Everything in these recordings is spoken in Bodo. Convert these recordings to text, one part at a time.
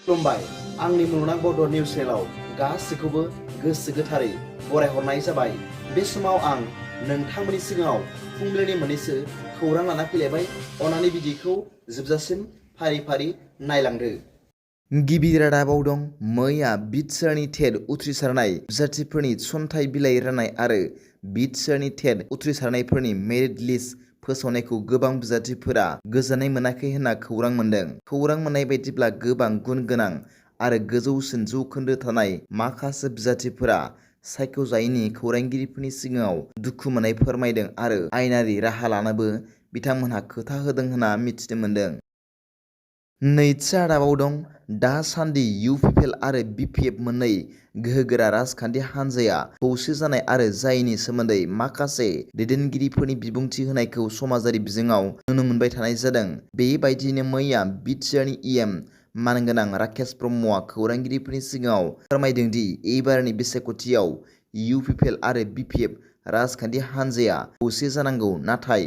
खुलुमबाय आंनि मुलुगनां बड' निउस चेनेलाव गासैखौबो गोसो गोथारै बरायहरनाय जाबाय। बे समाव आं नोंथांमोननि सिगाङाव फुंबिलिनि मोननैसो खौरां लाना फैलायबाय। अन्नानै भिडिअखौ जोबजासिम फारि फारि नायलांदो। गिबि रादाबाव दं मैया बिटसोरनि टेट उथ्रिसारनाय बिजाथिफोरनि थिसनथाइ बिलाइ राननाय आरो बिटसोरनि टेट उथ्रिसारनायफोरनि मेरिट लिस्ट फोसावनायखौ गोबां बिजाथिफोरा गोजोननाय मोनाखै होनना खौरां मोन्दों। खौरां मोननाय बायदिब्ला गोबां गुन गोनां आरो गोजौसिन जौखोन्दो थानाय माखासे बिजाथिफोरा सायख'जायैनि खौरांगिरिफोरनि सिगाङाव दुखु मोननाय फोरमायदों आरो आयेनारि राहा लानोबो बिथांमोनहा खोथा होदों होनना मिथिनो मोन्दों। नैथि रादाबाव दं दासान्दि UPPL आरो BPF मोननै गोहोगोरा राजखान्थि हान्जाया खौसे जानाय आरो जायनि सोमोन्दै माखासे दैदेनगिरिफोरनि बिबुंथि होनायखौ समाजारि बिजोङाव नुनो मोनबाय थानाय जादों। बेबायदिनो मैया बिटिआरनि EM मानगोनां राकेश ब्रह्मआ खौरांगिरिफोरनि सिगाङाव फोरमायदों दि एबारनि बिसायख'थियाव UPPL आरो BPF राजखान्थि हान्जाया खौसे जानांगौ, नाथाय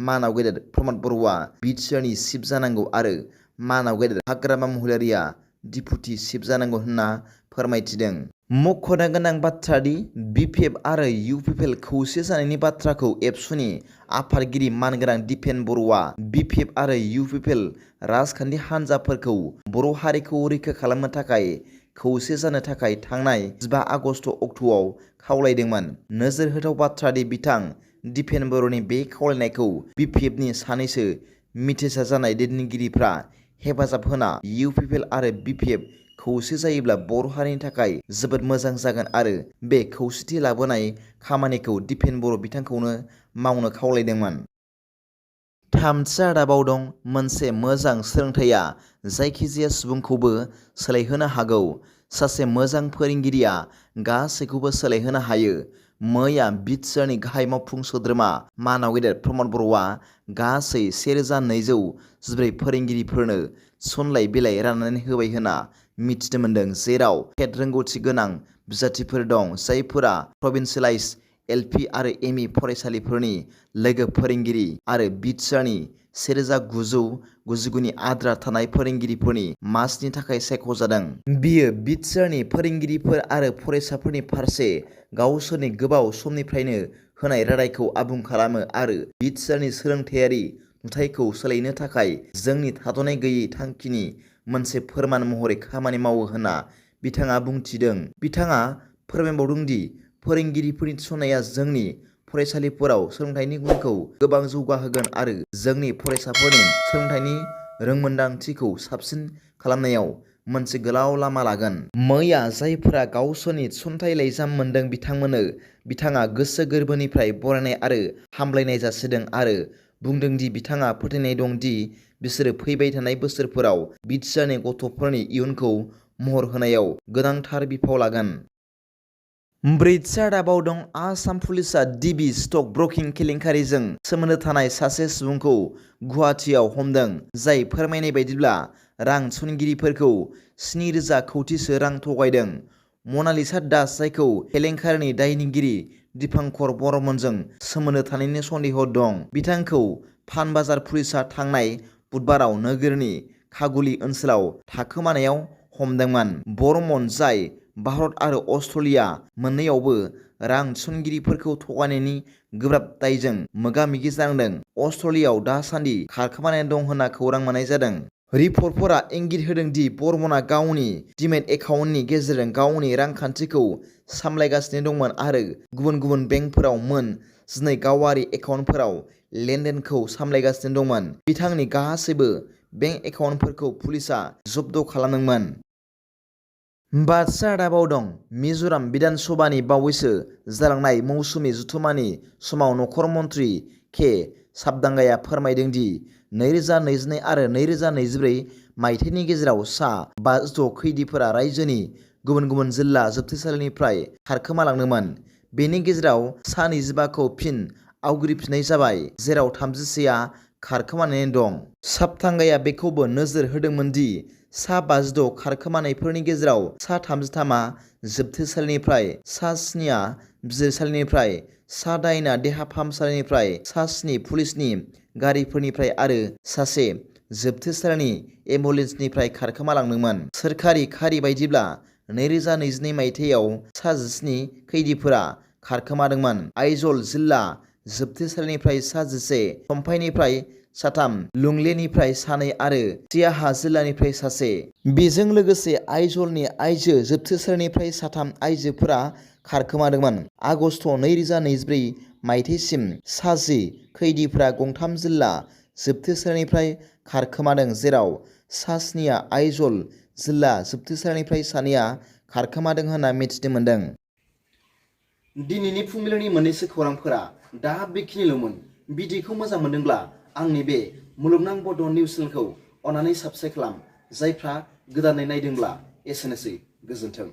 मानाव गेदेर प्रमद बर'आ बिटिआरनि चिफ जानांगौ आरो मानाव गेदेर हाग्रामा महिलारिया डिपुटि चिफ जानांगौ होनना फोरमायथिदों। मख'नो गोनां बाथ्रा दि BPF आरो UPPL खौसे जानायनि बाथ्राखौ एबसुनि आफादगिरि मानगोनां दिपेन बर'आ BPF आरो UPPL राजखान्थि हान्जाफोरखौ बर' हारिखौ रैखा खालामनो थाखाय खौसे जानो थाखाय थांनाय 15 आगस्ट अक्ट'आव खावलायदोंमोन। नोजोर होथाव बाथ्रा दि बिथां दिपेन बर'नि बे खावलायनायखौ BPFनि सानैसो मिथिसार जानाय दैदेनगिरिफ्रा हेफाजाब होना UPPL आरो BPF खौसे जायोब्ला बर' हारिनि थाखाय जोबोद मोजां जागोन आरो बे खौसेथि लाबोनाय खामानिखौ दिपेन बर' बिथांखौनो मावनो खावलायदोंमोन। थामथि रादाबाव दं मोनसे मोजां सोलोंथाइया जायखिजाया सुबुंखौबो सोलायहोनो हागौ। सासे मोजां फोरोंगिरिया गासैखौबो सोलायहोनो हायो। मैया बिटिआरनि गाहाय मावफुं सोद्रोमा मानाव गेदेर प्रमद बर'आ गासै 1214 फोरोंगिरिफोरनो थिसनथाइ बिलाइ राननानै होबाय होनना मिथिनो मोन्दों, जेराव टेट रोंगौथि गोनां बिजाथिफोर दं जायफोरा प्रभिन्सियेलाइज LP आरो ME फरायसालिफोरनि लोगो फोरोंगिरि आरो बिटिआरनि 1999 नि आद्रा थानाय फोरोंगिरिफोरनि मासिनि थाखाय सायख'जादों। बियो बिटिआरनि फोरोंगिरिफोर आरो फरायसाफोरनि फारसे गावसोरनि गोबाव समनिफ्रायनो होनाय रादायखौ आबुं खालामो आरो बिटिआरनि सोलोंथायारि नुथायखौ सोलायनो थाखाय जोंनि थाद'नाय गैयै थांखिनि मोनसे फोरमान महरै खामानि मावो होनना बिथाङा बुंथिदों। बिथाङा फोरमायबावदों दि फोरोंगिरिफोरनि थिसननाया जोंनि फरायसालिफोराव सोलोंथाइनि गुनखौ गोबां जौगाहोगोन आरो जोंनि फरायसाफोरनि सोलोंथाइनि रोंमोनदांथिखौ साबसिन खालामनायाव मोनसे गोलाव लामा लागोन। मैया जायफोरा गावसोरनि थिसनथाइ लाइजाम मोनदों बिथांमोननो बिथाङा गोसो गोरबोनिफ्राय बरायनाय आरो हामलायनाय जासिदों आरो बुंदों दि बिथाङा फोथायनाय दं दि बिसोरो फैबाय थानाय बोसोरफोराव बिटिआरनि गथ'फोरनि इयुनखौ महर होनायाव गोनांथार बिफाव लागोन। ब्रैथि रादाबाव दं आसाम पुलिसआ DB स्टक ब्रकिं केलेंकारिजों सोमोन्दो थानाय सासे सुबुंखौ गुवाहाटीआव हमदों, जाय फोरमायनाय बायदिब्ला रां थिसनगिरिफोरखौ 7000 कौटिसो रां थगायदों। मनालिसा दास, जायखौ केलेंकारिनि दायनिगिरि दीपांकर बर्मनजों सोमोन्दो थानायनि सन्देह दं, बिथांखौ पानबाजार पुलिसआ थांनाय बुधबाराव नोगोरनि खागुली ओनसोलाव थाखोमानायाव हमदोंमोन। बर्मन, जाय भारत आरो अस्ट्रेलिया मोन्नैयावबो रां थिसनगिरिफोरखौ थगायनायनि गोब्राब दायजों मोगा-मोगि जानांदों, अस्ट्रेलियायाव दासान्दि खारखोमानानै दं होनना खौरां मोन्नाय जादों। रिपर्टफोरा इंगित होदों दि बर्मनआ गावनि डिमेट एकाउन्टनि गेजेरजों गावनि रांखान्थिखौ सामलायगासिनो दंमोन आरो गुबुन गुबुन बेंकफोराव मोन 12 गावारि एकाउन्टफोराव लेनदेनखौ सामलायगासिनो दंमोन। बिथांनि गासैबो बेंक एकाउन्टफोरखौ पुलिसआ जब्द खालामदोंमोन। बाथि रादाबाव दं मिज'राम बिधान सभानि बावैसो जालांनाय मौसुमि जथुम्मानि समाव नखर मन्थ्रि के. साबदांगाया फोरमायदों दि 2022 आरो 2024 मायथाइनि गेजेराव सा 56 खैदिफोरा रायजोनि गुबुन गुबुन जिल्ला जोबथेसालिनिफ्राय खारखोमालांदोंमोन। बेनि गेजेराव सा 25खौ फिन आवग्रिफिननाय जाबाय, जेराव 31आ खारखोमानानै दं। साबथांगाया बेखौबो नोजोर होदोंमोन दि सा 56 खारखोमानायफोरनि गेजेराव सा 33आ जोबथेसालिनिफ्राय, सा 7आ बिजिरसालिनिफ्राय, सा 8आ देहा फाहामसालिनिफ्राय, सा 7 पुलिसनि गारिफोरनिफ्राय आरो सासे जोबथेसालिनि एम्बुलेन्सनिफ्राय खारखोमालांदोंमोन। सोरखारि खारि बायदिब्ला 2022 मायथाइयाव 17 खैदिफोरा खारखोमादोंमोन। आइजल जिल्ला जोबथेसालिनिफ्राय 11, सम्फाइनिफ्राय 3, लुंलेनिफ्राय 2 आरो सियाहा जिल्लानिफ्राय 1। बेजों लोगोसे आइजलनि आइजो जोबथेसालिनिफ्राय 3 आइजोफोरा खारखोमादोंमोन। आगस्ट 2024 मायथाइसिम 10 खैदिफोरा गंथाम जिल्ला जोबथेसालिनिफ्राय खारखोमादों, जेराव 7 आइजल जिल्ला जोबथेसालिनिफ्राय 2 खारखोमादों होनना मिथिनो मोन्दों। दिनैनि फुंबिलिनि मोननैसो खौरांफोरा दा बेखिनिल'मोन। भिडिअखौ मोजां मोनदोंब्ला आंनि बे मुलुगनां बड' निउस चेनेलखौ अन्नानै साबस्क्राइब खालाम। जायफ्रा गोदानै नायदोंब्ला एसेनोसै, गोजोन्थों।